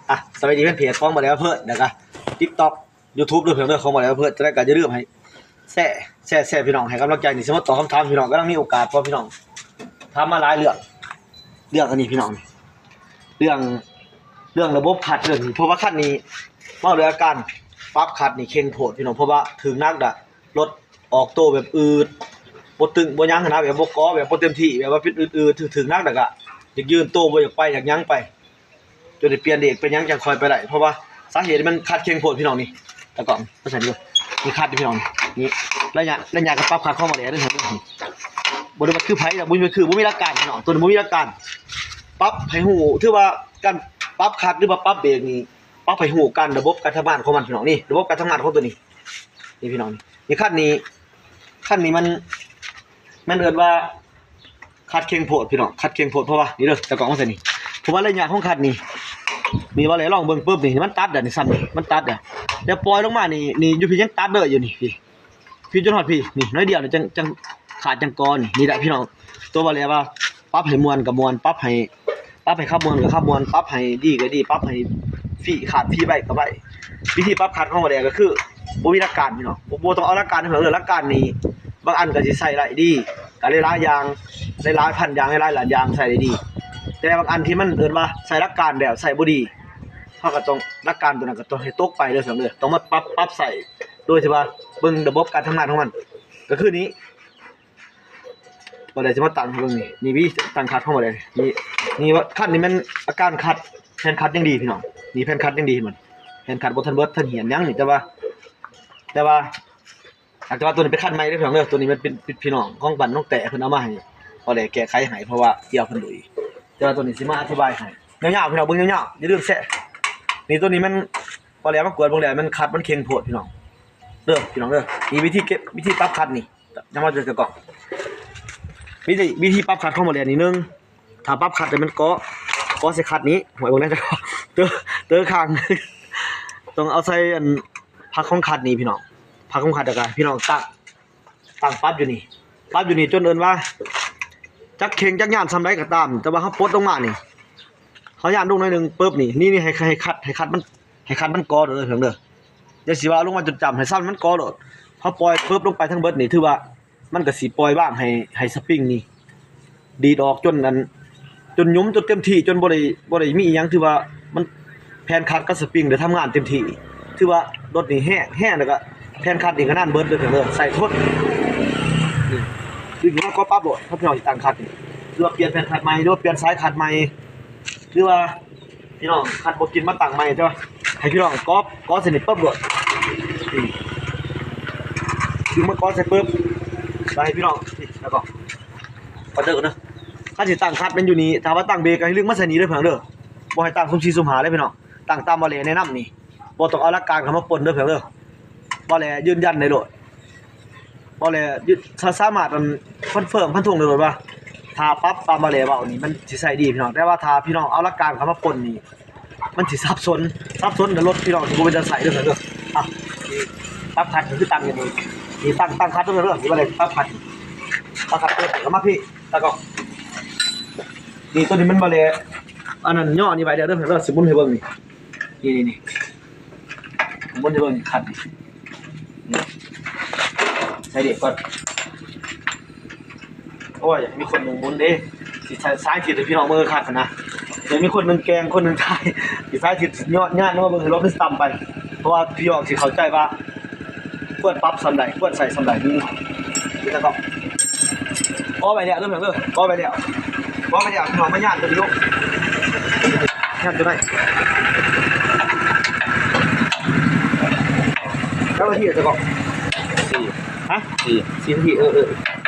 ອ່ະ ສະບາຍດີແຟນເພຈຂອງບໍ່ແລ້ວເພິ່ນ ແລ້ວກະ TikTok YouTube ເດີພີ່ນ້ອງເດີ ຂອງບໍ່ແລ້ວເພິ່ນ ຈັ່ງໃດກະຢ່າລືມໃຫ້ແຊ ແຊ ແຊ ພີ່ນ້ອງ ໃຫ້ກຳລັງໃຈ. ນີ້ຊິມາຕອບຄຳຖາມພີ່ນ້ອງ ກຳລັງມີໂອກາດບໍ່ພີ່ນ້ອງ ຖາມມາຫຼາຍເລື່ອງ ເລື່ອງອັນນີ້ພີ່ນ້ອງ ເລື່ອງ ເລື່ອງລະບົບຄັດເລື່ອງນີ້ ເພາະວ່າຄັນນີ້ເວົ້າເລື່ອງອາການປັບຄັດນີ້ເຄັ່ງໂພດພີ່ນ້ອງ ເພາະວ່າຖືກໜັກດະ ລົດອອກໂຕແບບອືດ ບໍ່ຕຶງບໍ່ຫຍັງຫັ້ນນະ ແບບບໍ່ເກາະ ແບບບໍ່ເຕັມທີ່ ແບບວ່າເປັນອືດໆ ຖືກໜັກແລ້ວກະຢາກຢືນໂຕ ບໍ່ຢາກໄປ ຢາກຫຍັງໄປ ຈົນໄດ້ປ່ຽນເບຣກໄປຫຍັງ ຈັ່ງຄ່ອຍໄປໄດ້ ເພາະວ່າສາເຫດມັນຄັດເຄັ່ງໂພດພີ່ນ້ອງນີ້ ຕາກ້ອງ ມາໃສ່ນີ້ເບິ່ງ ນີ້ຄັດຢູ່ພີ່ນ້ອງ ນີ້ໄລຍະ ໄລຍະການປັບຄັດຂອງບໍ່ແລ້ວເດີ ບໍ່ໄດ້ວ່າຄືໃຜດອກ ບໍ່ມີຄື ບໍ່ມີຫຼັກການພີ່ນ້ອງ ໂຕນີ້ບໍ່ມີຫຼັກການ ປັບໃຫ້ຮູ້ ຖືວ່າການປັບຄັດ ຫຼືວ່າປັບເບຣກນີ້ ປັບໃຫ້ຮູ້ການ ລະບົບການທຳງານຂອງມັນພີ່ນ້ອງ ນີ້ລະບົບການທຳງານຂອງໂຕນີ້ ນີ້ພີ່ນ້ອງ ນີ້ຄັດນີ້ ຄັດນີ້ມັນ ມັນເອີ້ນວ່າຄັດເຄັ່ງໂພດພີ່ນ້ອງ ຄັດເຄັ່ງໂພດ ເພາະວ່ານີ້ເດີ ຕາກ້ອງມາໃສ່ນີ້ ເພາະວ່າໄລຍະຂອງຄັດນີ້ ນີ້ວ່າແລ້ວລອງເບິ່ງປຶບນີ້ ມັນຕັດແລ້ວນີ້ ຊ່ຳນີ້ມັນຕັດແລ້ວ ແລ້ວປ່ອຍລົງມານີ້ ນີ້ຢູ່ພີ້ຍັງຕັດເລີຍຢູ່ນີ້ ພີ້ ພີ້ຈົນຮອດພີ້ ນີ້ໜ້ອຍດຽວນີ້ ຈັ່ງ ຈັ່ງຂາດຈັ່ງກໍນີ້ ນີ້ແຫຼະພີ່ນ້ອງ ໂຕວ່າແລ້ວວ່າ ປັບໃຫ້ມ່ວນກໍມ່ວນ ປັບໃຫ້ ປັບໃຫ້ຂັບມ່ວນກໍຂັບມ່ວນ ປັບໃຫ້ດີກໍດີ ປັບໃຫ້ຟຣີຂາດຟຣີໄປກໍໄປ. ວິທີປັບຄັດຂອງບໍ່ແລ້ວກໍຄືບໍ່ມີຫຼັກການພີ່ນ້ອງ ບໍ່ ບໍ່ຕ້ອງເອົາຫຼັກການເດີ ຫຼັກການນີ້ບາງອັນກໍຊິໃຊ້ໄດ້ດີ ກໍຫຼາຍໆຢ່າງ ຫຼາຍໆພັນຢ່າງ ຫຼາຍໆລ້ານຢ່າງໃຊ້ໄດ້ດີ ແຕ່ບາງອັນທີ່ມັນເອີ້ນວ່າໃຊ້ຫຼັກການແລ້ວໃຊ້ບໍ່ດີ ເຮົາກໍຕ້ອງ ຫຼັກການໂຕນັ້ນກໍຕ້ອງໃຫ້ຕົກໄປເດີພີ່ນ້ອງເດີ ຕ້ອງມາປັບ ປັບໃຊ້ໂດຍທີ່ວ່າເບິ່ງລະບົບການທຳງານຂອງມັນ ກໍຄືນີ້ ບໍ່ໄດ້ຊິມາຕັ້ງໃຫ້ເບິ່ງນີ້ ນີ້ວິທີຕັ້ງຄັດຂອງບໍ່ແລ້ວນີ້ ນີ້ວ່າຄັດນີ້ແມ່ນອາການຄັດ ແຜ່ນຄັດຍັງດີພີ່ນ້ອງ ນີ້ແຜ່ນຄັດຍັງດີ ມັນແຜ່ນຄັດບໍ່ທັນເບິດທັນຫຽນຫຍັງນີ້ ແຕ່ວ່າ ແຕ່ວ່າ ອາ ແຕ່ວ່າໂຕນີ້ເປັນຄັດໃໝ່ເດີພີ່ນ້ອງເດີ ໂຕນີ້ມັນເປັນພີ່ນ້ອງຂອງບ້ານນ້ອງແຕ້ ເພິ່ນເອົາມາໃຫ້ບໍ່ແລ້ວແກ້ໄຂໃຫ້ ເພາະວ່າດຽວເພິ່ນລຸຍ ແຕ່ວ່າໂຕນີ້ຊິມາອະທິບາຍໃຫ້ຍາວໆ ພີ່ນ້ອງເບິ່ງຍາວໆ ຢ່າລືມແຊ ນີ້ໂຕນີ້ມັນ ບໍ່ແລ້ວມາກວດເບິ່ງແລ້ວ ມັນຄັດມັນເຄັ່ງໂພດພີ່ນ້ອງເດີ ພີ່ນ້ອງເດີ ນີ້ວິທີເກັບ ວິທີປັບຄັດນີ້ ຈະມາເຈີກັບກ້ອງ ວິທີ ວິທີປັບຄັດຂອງບໍ່ແລ້ວນີ້ ໜຶ່ງ ຖ້າປັບຄັດໃຫ້ມັນເກາະ ເກາະໃສ່ຄັດນີ້ ຫ້ວຍ ເບິ່ງແລ້ວ ເຕີ ເຕີຄ້າງ ຕ້ອງເອົາໃສ່ອັນ ພັກຂອງຄັດນີ້ພີ່ນ້ອງ ພັກຂອງຄັດ ແລ້ວກະພີ່ນ້ອງຕັ້ງ ຕັ້ງປັບຢູ່ນີ້ ປັບຢູ່ນີ້ ຈົນເອີ້ນວ່າ ຈັກເຄັ່ງຈັກຍານສ່ຳໃດກໍຕາມ ແຕ່ວ່າເຮົາປົດລົງມານີ້ ເຮົາຍານລົງໜ້ອຍໜຶ່ງປຶບນີ້ ນີ້ ນີ້ໃຫ້ ໃຫ້ຄັດ ໃຫ້ຄັດມັນ ໃຫ້ຄັດມັນເກາະໂລດເດີພີ່ນ້ອງເດີ ຢ່າຊິວ່າເອົາລົງມາຈົນຈ້ຳ ໃຫ້ຊ່ຳມັນເກາະໂລດ ເຮົາປ່ອຍປຶບລົງໄປທັງເບິດນີ້ ຖືວ່າມັນກໍຊິປ່ອຍວາງໃຫ້ ໃຫ້ສະປຣິງນີ້ດີດອອກຈົນອັນ ຈົນຫຍຸມຈົນເຕັມທີ່ ຈົນບໍ່ໄດ້ ບໍ່ໄດ້ມີອີ່ຫຍັງ ຖືວ່າມັນ ແຜ່ນຄັດກັບສະປຣິງໄດ້ທຳງານເຕັມທີ່ ຖືວ່າລົດນີ້ແຮງ ແຮງແລ້ວກໍແຜ່ນຄັດນີ້ກໍນານເບິດເດີພີ່ນ້ອງເດີ ໃສ່ທົນ ນີ້ ຄືເຮົາກໍປັບໂລດ ຖ້າພີ່ນ້ອງຊິຕັ້ງຄັດນີ້ ຫຼືວ່າປ່ຽນແຜ່ນຄັດໃໝ່ ຫຼືວ່າປ່ຽນສາຍຄັດໃໝ່ ຫຼືວ່າ ພີ່ນ້ອງຄັດບໍ່ກິນມາຕັ້ງໃໝ່ ແຕ່ວ່າໃຫ້ພີ່ນ້ອງກອບ ກອບໃສ່ນີ້ປຶບໂລດ ອືມ ດຶງມາກອບໃສ່ປຶບ ແລ້ວໃຫ້ພີ່ນ້ອງ ນີ້ ແລ້ວກໍ ຂໍເດີເດີ ຄັນຊິຕັ້ງຄັດແມ່ນຢູ່ນີ້ ຖ້າວ່າຕັ້ງເບຣກກໍໃຫ້ດຶງມາໃສ່ນີ້ເດີພີ່ນ້ອງເດີ ບໍ່ໃຫ້ຕັ້ງຊຸມສີ່ຊຸມຫ້າເດີພີ່ນ້ອງ ຕັ້ງຕາມບໍ່ແລ້ແນະນຳນີ້ ບໍ່ຕ້ອງເອົາຫຼັກການເຂົ້າມາປົນເດີພີ່ນ້ອງເດີ ບໍ່ແລ້ຢືນຢັນໄດ້ໂລດ ບໍ່ແລ້ ສາ ສາມາດອັນ ຄອນເຟີມ ຟັນທົງໄດ້ໂລດວ່າ ຖ້າປັບຕາມບໍ່ແລ້ເວົ້ານີ້ ມັນຊິໃຊ້ດີພີ່ນ້ອງ ແຕ່ວ່າຖ້າພີ່ນ້ອງເອົາຫຼັກການເຂົ້າມາປົນນີ້ ມັນຊິສັບສົນ ສັບສົນແລ້ວລົດພີ່ນ້ອງຊິບໍ່ເປັນຕາໃຊ້ເດີເດີ ອ່ະ ປັບຄັດກໍຄືຕັ້ງຢູ່ນີ້ ນີ້ຕັ້ງ ຕັ້ງຄັດເດີເດີ ນີ້ບໍ່ໄດ້ປັບຄັດ ປັບຄັດເປີດກໍມາພີ້ ແລ້ວກໍ ນີ້ ໂຕນີ້ມັນບໍ່ແລ້ ອັນນັ້ນຍໍນີ້ໄວ້ເດີເດີ ຊິໝຸນໃຫ້ເບິ່ງນີ້ ນີ້ໆໆ ໝຸນໃຫ້ເບິ່ງນີ້ ຄັດນີ້ ໃສ່ເບຣກກ່ອນ ໂອ້ຍ ມີຄົນໜຶ່ງໝຸນເດ້ ຊິສາ ສາທິດໃຫ້ພີ່ນ້ອງເບິ່ງຄັກໆຫັ້ນນະ ແຕ່ມີຄົນໜຶ່ງແກ່ງ ຄົນໜຶ່ງຖ່າຍ ຊິສາທິດຍອດຍາດມາເບິ່ງໃຫ້ລົດມັນຕ່ຳໄປ ເພາະວ່າພີ່ນ້ອງຊິເຂົ້າໃຈວ່າ ຄວນປັບສ່ຳໃດ ຄວນໃສ່ສ່ຳໃດ ນີ້ ນີ້ແລ້ວກໍ ກໍໄວ້ແລ້ວເດີພີ່ນ້ອງເດີ ກໍໄວ້ແລ້ວ ກໍໄວ້ແລ້ວ ພີ່ນ້ອງມາຍາດເບິ່ງດູ ຍາດຕົວໃດ ຈັກນາທີແລ້ວກໍ ສີ່ ຮະ ສີ່ ສີ່ນາທີ ເອີ ເອີ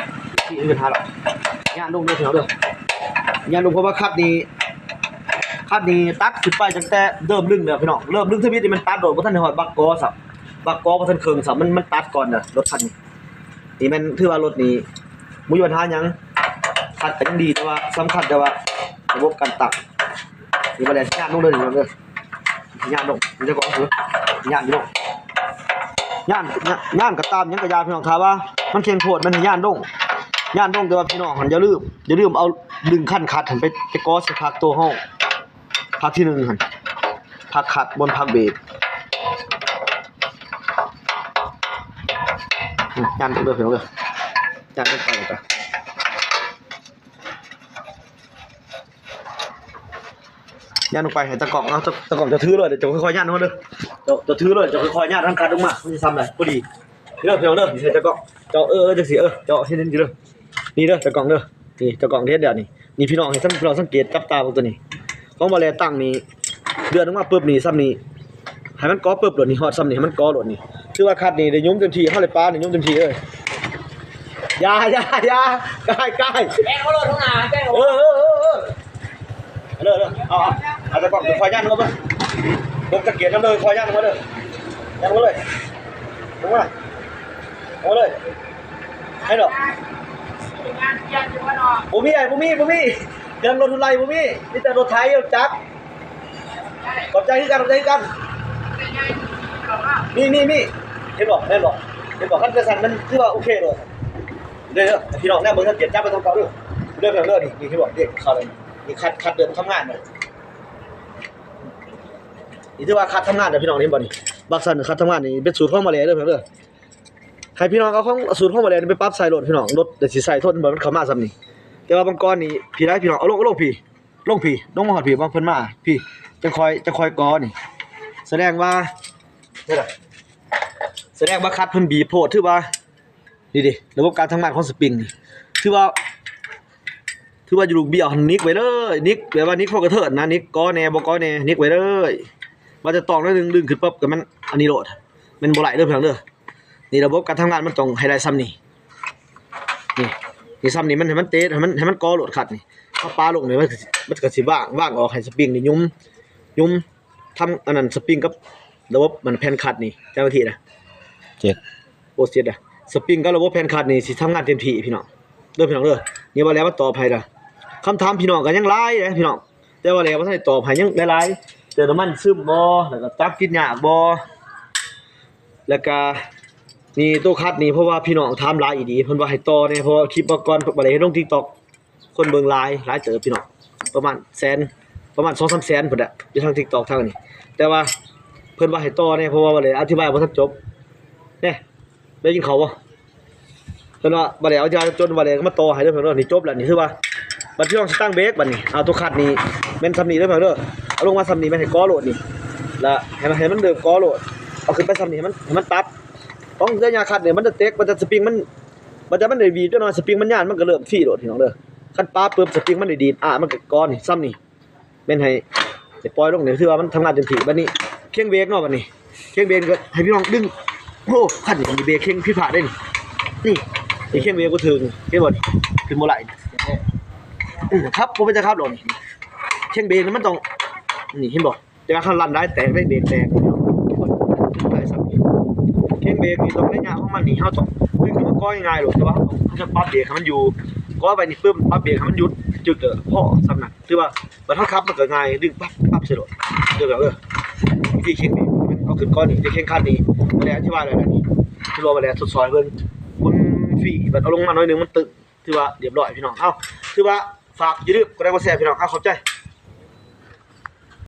ສີ່ນາທີ ມີບັນຫາແລ້ວ ຍາດລົງເດີພີ່ນ້ອງເດີ ຍາດລົງ ເພາະວ່າຄັດນີ້ ຄັດນີ້ຕັດຂຶ້ນໄປຕັ້ງແຕ່ເລີ່ມດຶງແລ້ວພີ່ນ້ອງ ເລີ່ມດຶງທຳອິດນີ້ມັນຕັດໂດດ ບໍ່ທັນໄດ້ຮອດບັກກໍຊ້ຳ ບັກກໍບໍ່ທັນເຄິ່ງຊ້ຳ ມັນ ມັນຕັດກ່ອນນະ ລົດຄັນນີ້ ນີ້ແມ່ນຖືວ່າລົດນີ້ບໍ່ມີບັນຫາຫຍັງ ຄັດກໍຍັງດີ ແຕ່ວ່າສຳຄັນແຕ່ວ່າລະບົບການຕັ້ງ ນີ້ບໍ່ໄດ້ຍາດລົງເດີ ນີ້ເດີ ຍາດລົງ ນີ້ເຈົ້າຂອງຄືຍາດຢູ່ ຍາດ ຍາດ ຍາດກໍຕາມຫຍັງກໍຢ່າ ພີ່ນ້ອງ ຖ້າວ່າມັນເຄັ່ງໂພດ ມັນໃຫ້ຍາດລົງ ຍາດລົງ ແຕ່ວ່າພີ່ນ້ອງຫັ້ນຢ່າລືມ ຢ່າລືມເອົາດຶງຄັນຄັດຫັ້ນໄປ ໄປກໍໃສ່ພັກໂຕເຮົາ ພັກທີໜຶ່ງຫັ້ນ ພັກຄັດ ບ່ອນພັກເບຣກ ອືມ ຍັນເດີພີ່ນ້ອງເດີ ຍັນລົງໄປ ຍັນລົງໄປໃຫ້ຕາກ້ອງເອົາ ຕາກ້ອງເຈົ້າຖືໂລດ ເຈົ້າຄ່ອຍໆຍັນລົງມາເດີ ເຈົ້າ ເຈົ້າຖືໂລດ ເຈົ້າຄ່ອຍໆຍັນທາງຄັດລົງມາ ມັນຊິສ່ຳໃດ ພໍດີ ເດີພີ່ນ້ອງເດີ ໃຫ້ຕາກ້ອງ ເຈົ້າ ເອີ ເອີ ຈັ່ງຊີ້ ເອີ ເຈົ້າເຮັດຈັ່ງຊີ້ເດີ ນີ້ເດີຕາກ້ອງເດີ ນີ້ຕາກ້ອງເຮັດແລ້ວນີ້ ນີ້ພີ່ນ້ອງ ໃຫ້ທ່ານຜູ້ຊົມສັງເກດ ຈັບຕາເບິ່ງໂຕນີ້ ຂອງບໍ່ແລຕັ້ງນີ້ ເລື່ອນອອກມາປຶບນີ້ ສ່ຳນີ້ ໃຫ້ມັນກໍປຶບໂລດນີ້ ຮອດສ່ຳນີ້ ໃຫ້ມັນກໍໂລດນີ້ ຖືວ່າຄັດນີ້ໄດ້ຫຍຸມເຕັມທີ່ ເຮົາໄດ້ປານີ້ຫຍຸມເຕັມທີ່ເລີຍ ຢ່າ ຢ່າ ຢ່າ ກາຍ ກາຍ ແບກເອົາໂລດຂ້າງໜ້າ ແບກເອົາ ເອີ ເອີ ເອີ ເອີ ເດີ ເດີ ເອົາ ເອົາ ເອົາຕາກ້ອງຄ່ອຍໆຍ່າງລົງມາເບິ່ງ ເບິ່ງສັງເກດນຳເດີ ຄ່ອຍຍ່າງລົງມາເດີ ຍ່າງລົງມາເລີຍ ລົງມາ ລົງມາເລີຍ ໃຫ້ດອກ ບໍ່ມີ ອ້າຍ ບໍ່ມີ ບໍ່ມີ ເຄື່ອງລົດຮຸນໄລບໍ່ມີ ມີແຕ່ລົດໄຖ ລົດຈັກ ຂອບໃຈຄືກັນ ຂອບໃຈຄືກັນ ມີ ມີ ມີ ເຫັນບໍ່ ແມ່ນບໍ່ ເຫັນບໍ່ ຄັນຈັ່ງຊັ້ນມັນຖືວ່າໂອເຄໂລດ ເດີ ເດີ ພີ່ນ້ອງແນມເບິ່ງສັງເກດ ຈັບໄປຕົງເກົ່າເດີ ເດີ ເດີ ນີ້ ນີ້ ເຫັນບໍ່ ເດ້ ເຂົ້າແລ້ວ ນີ້ຄັດ ຄັດເດີມທຳງານເລີຍ ນີ້ຖືວ່າຄັດທຳງານເດີພີ່ນ້ອງ ເຫັນບໍ່ນີ້ ບັກສັນຄັດທຳງານນີ້ ເປັນສູດຂອງມາແລເດີພີ່ນ້ອງເດີ ໃຫ້ພີ່ນ້ອງເອົາຂອງ ສູດຂອງມາແລນີ້ໄປປັບໃສ່ໂລດພີ່ນ້ອງ ລົດໄດ້ຊິໃຊ້ທົນບໍ່ ມັນເຂົ້າມາສ່ຳນີ້ ແຕ່ວ່າບາງກ່ອນນີ້ ພີ້ໄດ໋ພີ່ນ້ອງ ເອົາລົງ ເອົາລົງພີ້ ລົງພີ້ ລົງມາຮອດພີ້ ບາງເພິ່ນມາພີ້ ຈັ່ງຄ່ອຍ ຈັ່ງຄ່ອຍກໍນີ້ ສະແດງວ່າ ສະແດງວ່າຄັດເພິ່ນບີບໂພດ ຖືວ່າ ນີ້ເດ ລະບົບການທຳງານຂອງສະປຣິງນີ້ ຖືວ່າ ຖືວ່າຢູ່ລູກບ້ຽວຫັ້ນນິກໄວ້ເລີຍ ນິກແບບວ່ານິກໂພກກະເທີນນະ ນິກກໍແດ່ ບໍ່ກໍແດ່ ນິກໄວ້ເລີຍ ວ່າຈະຕອກໜ້ອຍໜຶ່ງ ດຶງຂຶ້ນປັບ ກໍແມ່ນອັນນີ້ໂລດ ແມ່ນບໍ່ໄຫຼເດີພີ່ນ້ອງເດີ ນີ້ລະບົບການທຳງານມັນຕ້ອງໃຫ້ໄດ້ສ່ຳນີ້ ນີ້ ນີ້ສ່ຳນີ້ ມັນໃຫ້ມັນເຕະ ໃຫ້ມັນ ໃຫ້ມັນກໍໂລດຄັດນີ້ ເຮົາປາລົງນີ້ ມັນກໍຊິ ມັນກໍຊິວາງ ວາງອອກ ໃຫ້ສະປຣິງນີ້ຫຍຸມ ຫຍຸມ ທຳອັນນັ້ນ ສະປຣິງກັບລະບົບມັນແຜ່ນຄັດນີ້ ເຈົ້າໜ້າທີ່ນະ ເຈັດ ໂອ້ ເຈັດນະ ສະປຣິງກັບລະບົບແຜ່ນຄັດນີ້ຊິທຳງານເຕັມທີ່ພີ່ນ້ອງ ເດີພີ່ນ້ອງເດີ ນີ້ວ່າແລ້ວມາຕໍ່ໄຜລະ ຄຳຖາມພີ່ນ້ອງກໍຍັງຫຼາຍເດ້ພີ່ນ້ອງ ແຕ່ວ່າແລ້ວບໍ່ທັນໄດ້ຕອບໃຫ້ ຍັງຫຼາຍໆ ເຕີມນ້ຳມັນຊຶມບໍ່ ແລ້ວກໍຈັບຕິດຍາກບໍ່ ແລ້ວກໍນີ້ໂຕຄັດນີ້ ເພາະວ່າພີ່ນ້ອງຖາມຫຼາຍອີ່ຫຼີ ເພິ່ນວ່າໃຫ້ຕໍ່ແດ່ ເພາະວ່າຄລິບເມື່ອກ່ອນບໍ່ໄດ້ເຮັດລົງຕິກຕັອກ ຄົນເບິ່ງຫຼາຍ ຫຼາຍເຕີບພີ່ນ້ອງ ປະມານແສນ ປະມານສອງສາມແສນພຸ້ນແຫຼະ ຢູ່ທາງຕິກຕັອກທາງນີ້ ແຕ່ວ່າເພິ່ນວ່າໃຫ້ຕໍ່ແດ່ ເພາະວ່າບໍ່ໄດ້ອະທິບາຍບໍ່ທັນຈົບ ແນ່ ໄດ້ກິນເຂົ້າບໍ່? ເພິ່ນວ່າບໍ່ໄດ້ເອົາຢາຈົນວ່າແລ້ວ ມາຕໍ່ໃຫ້ເດີເພິ່ນວ່າ ນີ້ຈົບແລ້ວ ນີ້ຄືວ່າ ບັດພີ່ນ້ອງຊິຕັ້ງເບຣກບັດນີ້ ເອົາໂຕຄັດນີ້ແມ່ນສ່ຳນີ້ເດີເພິ່ນເດີ ເອົາລົງມາສ່ຳນີ້ແມ່ນໃຫ້ກໍໂລດນີ້ ລະໃຫ້ມັນ ໃຫ້ມັນເລີ່ມກໍໂລດ ເອົາຂຶ້ນໄປສ່ຳນີ້ໃຫ້ມັນ ໃຫ້ມັນຕັດ ຂອງເຮືອຍາຄັດນີ້ ມັນຈະເຕັກ ມັນຈະສະປຣິງມັນ ມັນຈະ ມັນໄດ້ບີບຈັກໜ້ອຍ ສະປຣິງມັນຍານ ມັນກໍເລີ່ມຟຣີໂລດພີ່ນ້ອງເດີ ຄັນປາປຶບ ສະປຣິງມັນໄດ້ດີດ ອາ ມັນກໍກ່ອນນີ້ ສ່ຳນີ້ ແມ່ນໃຫ້ ໃຫ້ປ່ອຍລົງນີ້ ຖືວ່າມັນທຳງານເຕັມທີ່ ບັດນີ້ ຄຽງເບຣກເນາະ ບັດນີ້ ຄຽງເບຣກກໍໃຫ້ພີ່ນ້ອງດຶງ ໂອ້ ຄັນນີ້ເບຣກເຄງຜິດພາດເດ້ນີ້ ນີ້ ນີ້ຄຽງເບຣກບໍ່ຖືກ ເຫັນບໍ່ນີ້ ຂຶ້ນບໍ່ໄຫຼ ອື ຂັບບໍ່ເປັນຕາຂັບດອກນີ້ ຄຽງເບຣກນີ້ມັນຕ້ອງ ນີ້ເຫັນບໍ່ ແຕ່ວ່າຄັນລັນໄດ້ແຕກໄດ້ ເບຣກແຕກ ໄດ້ສ່ຳນີ້ ຄຽງເບຣກນີ້ຕ້ອງໄລຍະຂອງມັນນີ້ ເຮົາຕ້ອງດຶງຂຶ້ນມາກໍງ່າຍໆໂລດ ແຕ່ວ່າເຮົາຕ້ອງ ເຮົາຕ້ອງປັບເບຣກໃຫ້ມັນຢູ່ ກໍໄວ້ນີ້ປຶ້ມ ປັບເບຣກໃຫ້ມັນຢຸດ ຈຶກ ເອີ ພໍສ່ຳນັ້ນ ຖືວ່າ ບັດເຮົາຂັບມັນກໍງ່າຍ ດຶງປັບປັບໃສ່ໂລດ ເດີພີ່ນ້ອງເດີ ວິທີເຄງນີ້ ເອົາຂຶ້ນກ່ອນນີ້ ວິທີເຄງຄັນນີ້ ແລ້ວອະທິບາຍແລ້ວນີ້ ຄືວ່າແລ້ວທົດສອບໃຫ້ເບິ່ງ ໝຸນຟຣີ ບັດເອົາລົງມາໜ້ອຍໜຶ່ງ ມັນຕຶງ ຖືວ່າລຽບຮ້ອຍພີ່ນ້ອງ ເອົ້າ ຖືວ່າຝາກ ຢ່າລືມກົດໄລກົດແຊພີ່ນ້ອງ ເອົ້າ ຂອບໃຈ.